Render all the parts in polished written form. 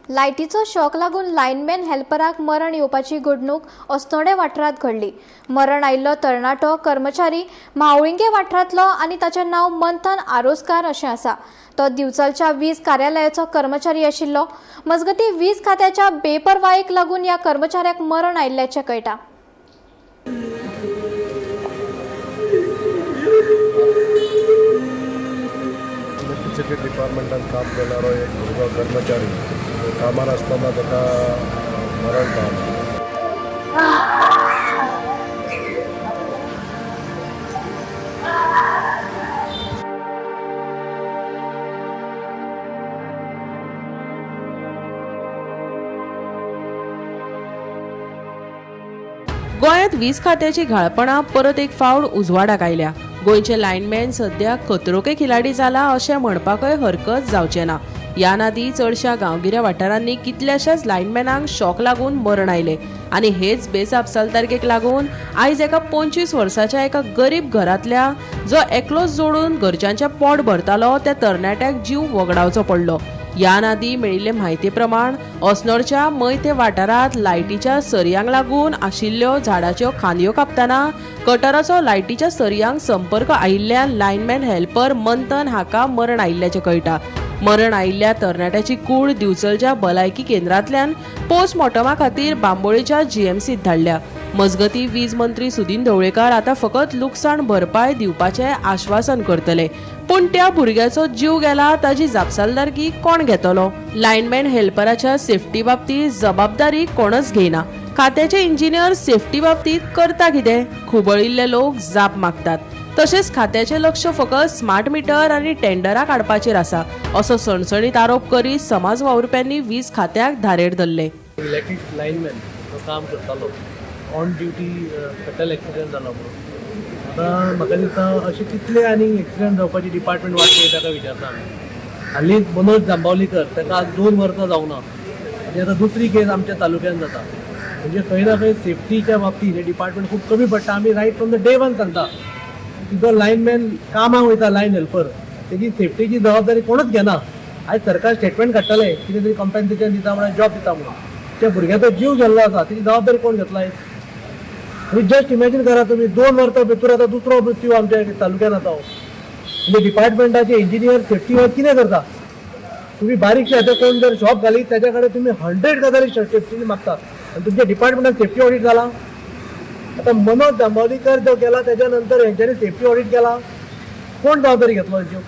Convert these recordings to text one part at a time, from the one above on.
लायटीचो शॉक लागून लायनमॅन हेल्पराक मरण येवपाची घडणूक अस्नोडें वाठारांत घडली. मरण आयिल्लो तरणाटो कर्मचारी म्हावळिंगे वाठारांतलो आनी ताचें नांव मंथन आरोसकार अशें आसा. तो दिवचलच्या वीज कार्यालयाचो कर्मचारी आशिल्लो. मजगतीं वीज खात्याच्या बेपरवायेक लागून ह्या कर्मचाऱ्याक मरण आयिल्ल्याचें कळटा. इलेक्ट्रिसिटी डिपार्टमेंटान काम करणारो एक भुरगो कर्मचारी कामार आसतना ताका मरण पावलें. गोंयांत वीज खात्याची घाळपणां परत एक फावट उजवाडाक आयल्या. गोंयचे लायनमॅन सद्या खतरोके खिलाडी जाला अशें म्हणपाकय हरकत जावचें ना. ह्या नादी चडश्या गांवगिऱ्या वाठारांनी कितल्याशाच लायनमॅनांक शॉक लागून मरण आयलें आनी हेच बेजापसालदारकेक लागून आयज एका 25 वर्साच्या एका गरीब घरांतल्या जो एकलोच जोडून घरच्यांचें पोट भरतालो त्या तरणाट्याक जीव वगडावचो पडलो. ह्या नादी मेळिल्ले म्हायती प्रमाण अस्नोडच्या मयते वाठारांत लायटीच्या सरयांक लागून आशिल्ल्यो झाडाच्यो खांदयो कापतना कटराचो लायटीच्या सरयांक संपर्क आयिल्ल्यान लायनमॅन हेल्पर मंथन हाका मरण आयिल्ल्याचें कळटा. मरण आयिल्ल्या तरणाट्याची कूड दिवचलच्या भलायकी केंद्रांतल्यान पोस्टमॉर्टमा खातीर बांबोळेच्या जीएमसीत धाडल्या. मजगतीं वीज मंत्री सुदिन ढवळीकार आतां फकत लुकसाण भरपाय दिवपाचें आश्वासन करतले, पूण त्या भुरग्याचो जीव गेला ताजी जापसालदारकी कोण घेतलो? लायनमॅन हेल्पराच्या सेफ्टी बाबतींत जबाबदारी कोणच घेयना. खात्याचे इंजिनियर सेफ्टी बाबतींत करता कितें? खुबळिल्ले लोक जाप मागतात. तशेंच खात्याचें लक्ष फकत स्मार्ट मिटर आनी टेंडरां काडपाचेर आसा असो सणसणीत आरोप करीत समाज वावुरप्यांनी वीज खात्याक धारेर धरले. इलेक्ट्रीक लायनमॅन जो काम करतालो ऑन ड्युटी फेटल एक्सिडंट जालो म्हणून आतां म्हाका दिसता अशे कितले आनी एक्सिडंट जावपाची डिपार्टमेंट वाट पळयता काय विचारता आमी. हालींच मनोज जांबावलीकर ताका आज 2 वर्सां जावना आनी आतां दुसरी केस आमच्या तालुक्यान जाता. म्हणजे खंय ना खंय सेफ्टीच्या बाबतींत हें डिपार्टमेंट खूब कमी पडटा. आमी right from the day one सांगता की जो लायनमॅन कामाक वयता लायन हेल्पर तेजी सेफ्टीची जबाबदारी कोणूच घेना. आयज सरकार स्टेटमेंट काडटलें कितें तरी कॉम्पेन्सेशन दिता म्हणून, जॉब दिता म्हणून, त्या भुरग्याचो जीव गेल्लो आसा तेजी जबाबदारी कोण घेतला? आनी जस्ट इमॅजीन करा तुमी 2 वर्सां भितर आतां दुसरो मृत्यू आमच्या तालुक्यान जाता. म्हणजे डिपार्टमेंटाचे इंजिनियर सेफ्टी वायज कितें करता? तुमी बारीकशे आतां कोण जर शॉप घालीत ताच्या कडेन तुमी 100 गजाली सेफ्टी मागता आनी तुमच्या डिपार्टमेंटान सेफ्टी ऑडिट जाला. आतां मनोज जांबावलीकर जो गेला त्याच्या नंतर हेंच्यांनी सेफ्टी ऑडिट केला, कोण जबाबदारी घेतलो हेंच्यो?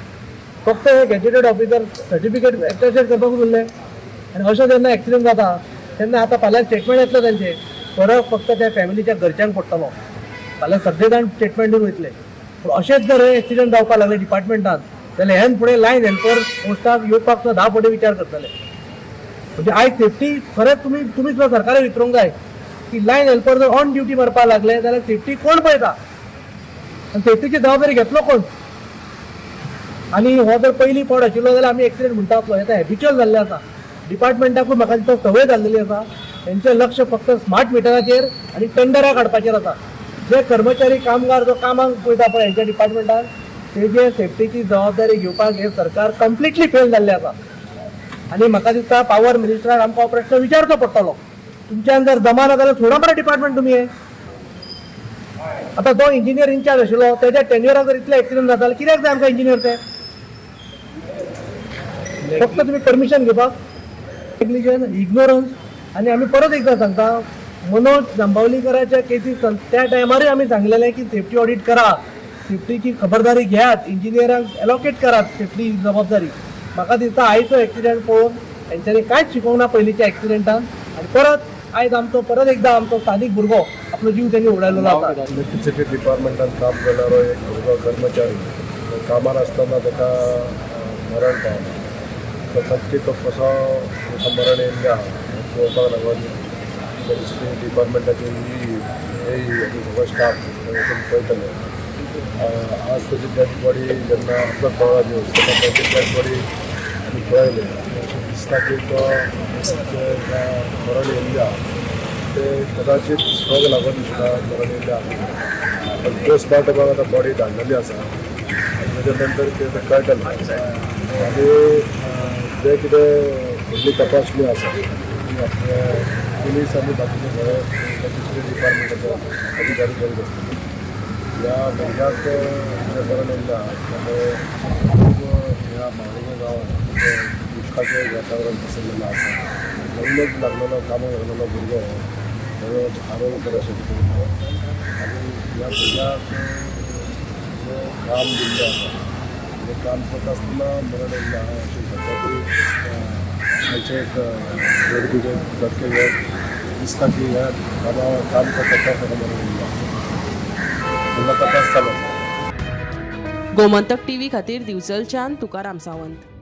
फक्त हे गॅजेटेड ऑफिसर सर्टिफिकेट एक्सटेंड करपाकूच उरले. आनी अशें जेन्ना एक्सिडंट जाता तेन्ना आतां फाल्यां स्टेटमेंट येतलें तांचें, फरक फक्त त्या फॅमिलीच्या घरच्यांक पडटलो. फाल्यां सगळे जाण स्टेटमेंट दिवन वयतले. पूण अशेंच जर हे एक्सिडंट जावपाक लागले डिपार्टमेंटान जाल्यार ह्यान फुडें लायन हेल्पर पोस्टाक येवपाक सुद्दां 10 फावटी विचार करतले. म्हणजे आयज सेफ्टी खरेंच तुमी सुद्दां सरकाराक विचारूंक जाय की लायन हेल्पर जर ऑन ड्युटी मरपाक लागले जाल्यार सेफ्टी कोण पळयता आनी सेफ्टीची जबाबदारी घेतलो कोण? आनी हो जर पयली फावट आशिल्लो जाल्यार आमी एक्सिडंट म्हणटा आसलो. हें आतां हॅबिच्युअल जाल्लें आसा. डिपार्टमेंटाकूय म्हाका दिसता संवय जाल्लेली आसा. तेंचें लक्ष फक्त स्मार्ट मिटराचेर आनी टेंडरां काडपाचेर आसा. जे कर्मचारी कामगार जो कामाक वयता पळय हेंच्या डिपार्टमेंटान तेजे सेफ्टीची जबाबदारी घेवपाक हें सरकार कंप्लिटली फेल जाल्लें आसा. आनी म्हाका दिसता पावर मिनिस्टराक आमकां हो प्रश्न विचारचो पडटलो. तुमच्यान जर जमाना जाल्यार सोडा मरे डिपार्टमेंट तुमी. हें आतां जो इंजिनियर इन्चार्ज आशिल्लो तेज्या टेन्युअराक जर इतले एक्सिडंट जाता जाल्यार कित्याक जाय आमकां इंजिनियर? ते फक्त तुमी परमिशन घेवपाक, नेग्लिजन्स, इग्नोरन्स. आनी आमी परत एकदां सांगता, मनोज जांबावलीकराच्या केसीस त्या टायमारूय आमी सांगलेलें की सेफ्टी ऑडिट करा, सेफ्टीची खबरदारी घेयात, इंजिनियरांक एलोकेट करात सेफ्टी जबाबदारी. म्हाका दिसता आयचो एक्सिडंट पळोवन हेंच्यांनी कांयच शिकोवंक ना पयलींच्या एक्सिडंटान. आनी परत आयज आमचो परत एकदां आमचो स्थानीक भुरगो आपलो जीव तेणी उडयलेलो आसा. इलेक्ट्रिसिटी डिपार्टमेंटान काम करणारो एक भुरगो कर्मचारी कामार आसतना ताका मरण पावलें. तो नक्की तो कसो ताका मरण येयल्लें आहा हें पळोवपाक लागून इलेक्ट्रिसिटी डिपार्टमेंटाचे ई सगळो स्टाफ थंय वचून पळयतले. आज ताची डेड बॉडी जेन्ना आमकां कळ्ळो न्यूज तेन्ना ताची डेड बॉडी आमी पळयली आनी अशें दिसता की तो मरण येयल्लें आहा ते कदाचित शॉक लागून सुद्दां मरण येयल्लें आसा. पण पोस्टमॉर्टमाक आतां बॉडी धाडलेली आसा आनी ताच्या नंतर ते कळटलें. आनी जे कितें फुडली तपासणी आसा ती आपले पुलीस आनी बाकीचे सगळे दुसरे डिपार्टमेंटाचे अधिकारी करीत आसतले. ह्या भुरग्याक जें मरण येयल्लें आहा त्यामुळे खूब ह्या म्हावळींगे गांवांत खूब दुख्खाचें वातावरण पसरलेलें आसा. लग्नच लागलेलो, कामाक लागलेलो भुरगो हो आरोग्य बरें कितें आनी ह्या भुरग्याक जें काम दिल्लें आसा तें काम करता आसतना मरण येयल्लें आहा अशें सद्या तरी आयचे एक घडणुके धक्के घेवन दिसता की ह्या कामा काम करता ताका मरण येयल्लें आसा. तेन्ना तपास चालू आसा. गोमंतक टीव्ही खातीर दिवचलच्यान तुकाराम सावंत.